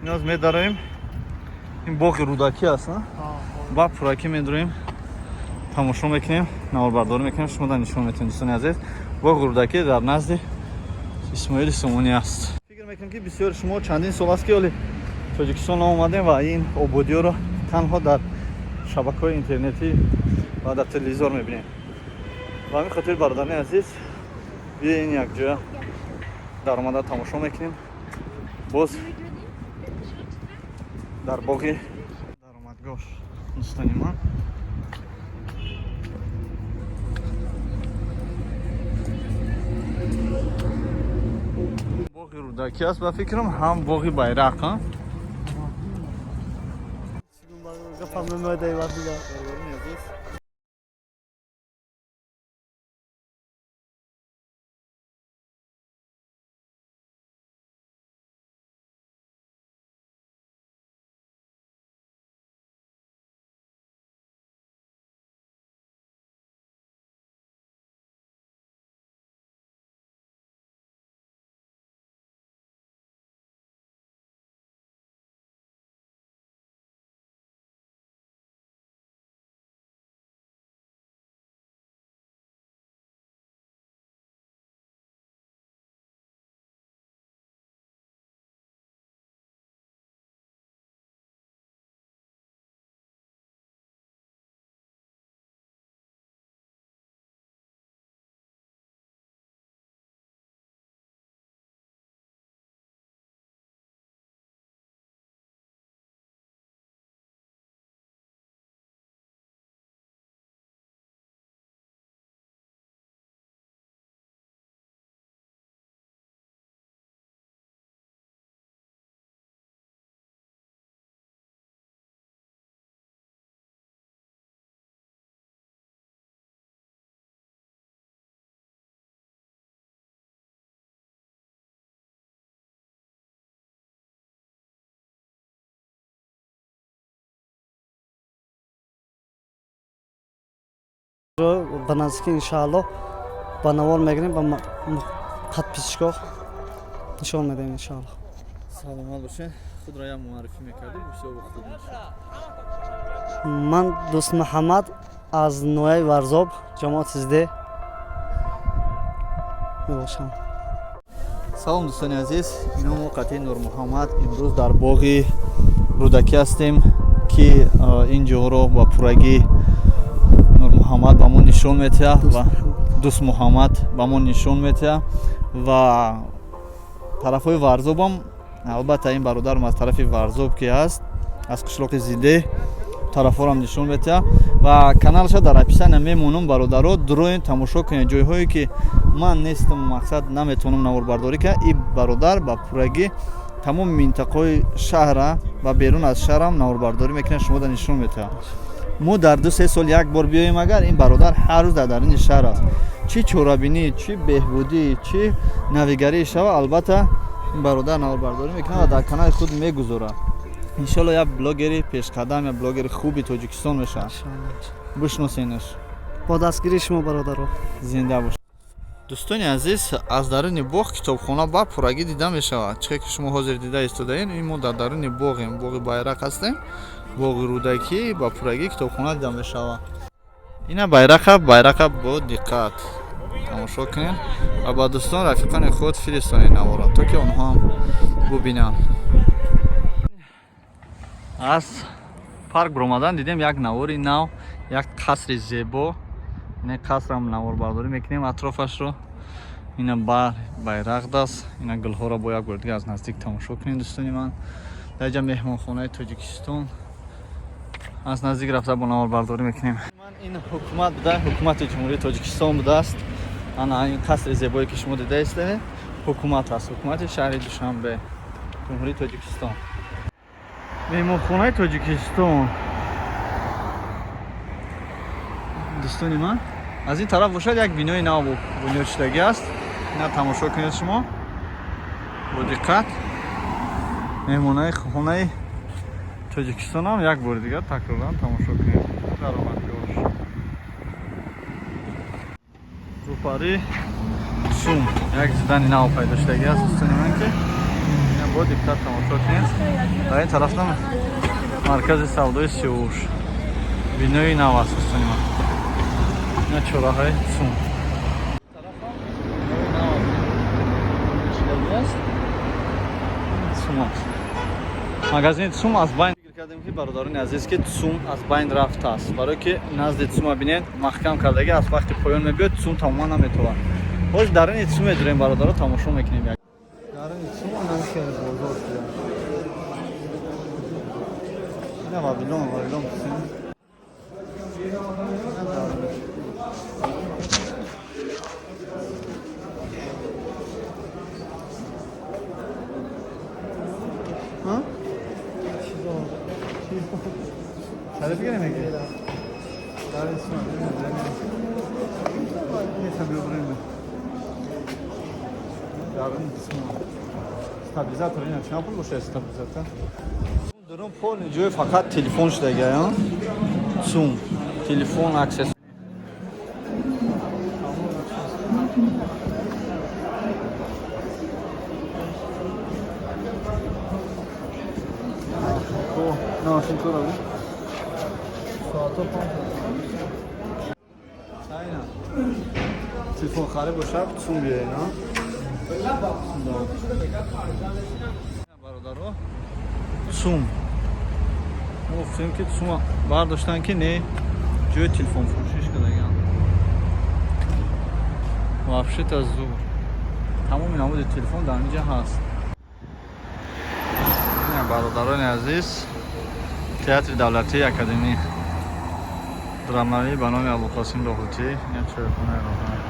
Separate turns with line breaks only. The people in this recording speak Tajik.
Ниёз медароем. Ин боғи Рӯдакӣ аст, на? Ба пуракӣ медароем, тамошо мекунем, наворбардорӣ мекунем, шумо дар нишон метавонед, дӯстони азиз. Боғи Рӯдакӣ дар назди Исмоили Сомонӣ аст. Фикр мекунем, ки бисёри шумо чандин сол аст, ки оли Тоҷикистон наомадем ва ин ободиёро танҳо дар шабакаҳои интернетӣ ва дар телевизор мебинем. Ба ҳамин хотир, бародарони азиз, биёин, якҷоя даромада тамошо мекунем. Боз дар боғи даромадгоҳ, дӯстони ман. Боғи Рӯдакӣ аст, ба фикрам, ҳам боғи байрақ, а?
Гапам намеояд вақт.
Бародарони азиз.
Ба наздикӣ, иншааллоҳ, ба навор мегирем, ба подписчик о нишон медиҳем, иншааллоҳ.
Саломат бошед. Худро як муаррифӣ мекардед, бисёр хуб мешуд.
Ман Дӯстмуҳаммад, аз ноҳияи Варзоб, ҷамоати Зде мебошам.
Салом, дӯстони азиз. Ино мо қатъи Нурмуҳаммад имрӯз дар боғи Рӯдакӣ ҳастем, ки ин ҷоро ба пуррагӣ Нурмуҳаммад ба мо нишон метиҳад ва Дӯстмуҳаммад ба мо нишон метиҳад ва тарафҳои Варзобам. Албатта, ин бародарам аз тарафи Варзоб ки ҳаст, аз қишлоқи Зиде, тарафҳорам нишон метиҳад ва каналаша дар описания мемонам. Бародаро, дуроен, тамошо кунед. Ҷойҳое ки ман нестам, мақсад, наметавонам наворбардорӣ кард, ин бародар ба пуррагӣ тамоми минтақаҳои шаҳра ва берун аз шаҳрам наворбардорӣ мекунад, шумо да нишон метиҳад. Мо дар 2-3 сол як бор биёем, агар ин бародар ҳар рӯз дар даруни шаҳр аст, чӣ чорабинӣ, чӣ беҳбудӣ, чӣ навигарӣ шава, албатта, ин бародар наворбардорӣ мекунад ва дар канали худ мегузорад. Иншолло, як блогери пешқадам, як блогери хуби Тоҷикистон мешавад. Бишносенаш.
Бо дастгирии шумо, бародаро.
Зинда бош. Дӯстони азиз, аз даруни боғ китобхона ба пуррагӣ дида мешавад. Чӣ ки шумо ҳозир дида истодаен, ин мо дар даруни боғем, боғи байрақ ҳастем, боғи Рӯдакӣ. Ба пуррагӣ китобхона дида мешавад. Ина байрақа, байрақа бо диққат тамошо кунед ва ба дӯстон, рафиқони худ фиристонед навора, то ки онҳо ҳам бубинанд. Аз парк баромадан дидем як навори нав, як қасри зебо. Ина қасрам наворбардорӣ мекунем атрофашро. Ина бар байрақ даст, ина гулҳоро бо як бор дига аз наздик тамошо кунед, дӯстони ман. Дар инҷа меҳмонхонаи Тоҷикистон, аз наздик рафта бо наворбардорӣ мекунем. Ман ин ҳукумат буда, ҳукумати Ҷумҳурии Тоҷикистон будааст. Ана ин қасри зебое ки шумо дида истоед, ҳукумат аст, ҳукумати шаҳри Душанбе, Ҷумҳурии Тоҷикистон. Меҳмонхонаи Тоҷикистон, дӯстони ман. Аз ин тараф бошад, як бинои нав бунёд шудагӣ аст. Ина тамошо кунед шумо бо диққат. Меҳмонаи хонаи Тоҷикистонам як бори дигар такроран тамошо кунед. Даромадгоҳш рӯпари сум як здание нав пайдо шудагӣ аст, дӯстони ман, ки ина. Бо диққат тамошо кунед. Дар ин тарафтам маркази савдои Сиёвуш, бинои нав аст, дӯстони ман. Ина чораҳаи ЦУМ. Бинои нав аст, ЦУМ аст, магазини ЦУМ аз байн. Фикр кардем, ки, бародарони азиз, ки ЦУМ аз байн рафтааст, барое ки назди ЦУМа бинед, маҳкам кардаги. Аз вақти поён мебиёд, ЦУМ тамоман наметавад. Ҳоз дарини ЦУМ медурем, бародаро, тамошо мекунем. Дарини ЦУМ намехеле бозор шуда. Ина Вавилон, Вавилон писем. Даринаш. Ҳа? Сари бигирем яке? Дарин ЦУМа бинем. Несам, биё. Дарин ЦУМа. Стабилизатор ина чанд пул бошад, стабилизатор? Дурун полный ҷои фақат телефон шудага, ЦУМ. Телефон, аксессуар. На машин кора бу? Соато 5. Телефон харид бошад, ЦУМ биёед, а? Бародаро, ЦУМ. Мо гуфтем, ки ЦУМа бардоштан, ки не, ҷои телефонфурӯшиш кардаган. Вообще-то зур. Тамоми намуди телефон дар инҷа ҳаст. Бародарони азиз, Театри давлатии академӣ драмавӣ ба номи Абуқосим Лоҳутӣ, ин чойхонаи роҳан.